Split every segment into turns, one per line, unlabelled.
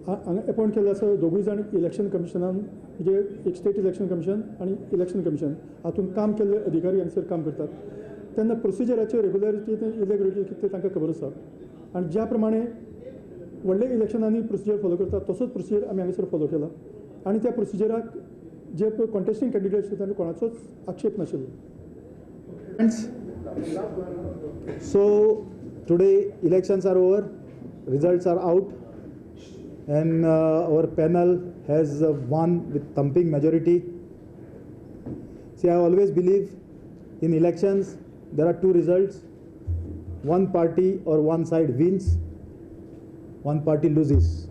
हांगा एपॉयंट केल्ले आसा. दोगूय जाण इलेक्शन कमिशनान, म्हणजे एक स्टेट इलेक्शन कमिशन आनी इलेक्शन कमिशन हातूंत काम केल्ले अधिकारी हांगसर काम करतात. तेन्ना प्रोसिजराच्यो रेगुलरिटी, इरेगुलरिटी कितें तें तांकां खबर आसा आनी ज्या प्रमाणे व्हडले इलेक्शनांनी प्रोसिजर फॉलो करतात, तसोच प्रोसिजर आमी हांगासर फॉलो केला आनी त्या प्रोसिजराक जे पळय कॉन्टेस्टींग कॅन्डिडेट्स आसा तांकां कोणाचोच आक्षेप नाशिल्लो.
Friends, so today elections are over, results are out, and our panel has won with thumping majority. See, I always believe in elections there are two results: one party or one side wins, one party loses.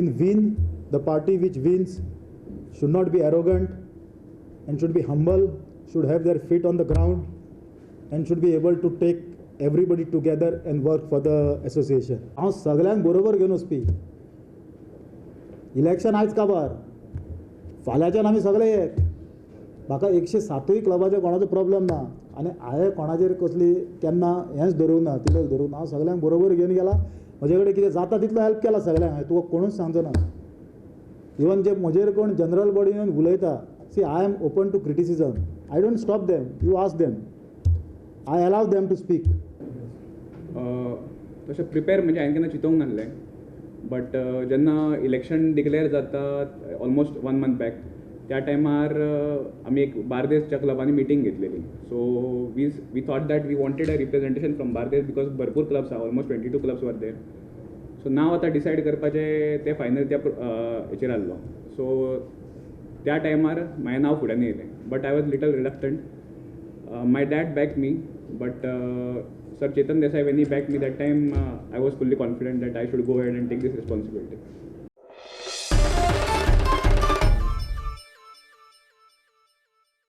In win, the party which wins should not be arrogant and should be humble, should have their feet on the ground, and should be able to take everybody together and work for the association. हांव सगळ्यांक बरोबर घेवन वचपी. Election आयज काबार, फाल्यांच्यान आमी सगळे एक. म्हाका 107ूय क्लबाचेर कोणाचो प्रॉब्लम ना आनी हांवें कोणाचेर कसली केन्ना हेंच धरूंक ना, तिडक धरूंक ना. हांव सगळ्यांक बरोबर घेवन गेला. म्हजे कडेन कितें जाता तितलो हेल्प केला सगळ्यांक हांवें. तुका कोणूच सांगचो ना. इवन जे म्हजेर कोण जनरल बॉडी येवन उलयता, see, I am open to criticism. I don't stop them. You ask them. I allow them to speak.
तशें प्रिपेर म्हणजे हांवें केन्ना चिंतूंक नासलें, बट जेन्ना इलेक्शन डिक्लेअर जाता, ऑलमोस्ट वन मंथ बॅक, त्या टायमार आमी एक बार्देसच्या क्लबांनी मिटींग घेतलेली. So we thought that we wanted a representation from Bardez because भरपूर क्लब्स आहा, almost 22 clubs were there. So नांव आतां डिसायड करपाचें तें फायनल त्या हेचेर आहलो. सो त्या टायमार म्हाजें नांव फुड्यान येयलें, but I was little reluctant. My dad backed me, but Sir Chetan Desai, when he backed me that time, I was fully confident that I should go ahead and take this responsibility.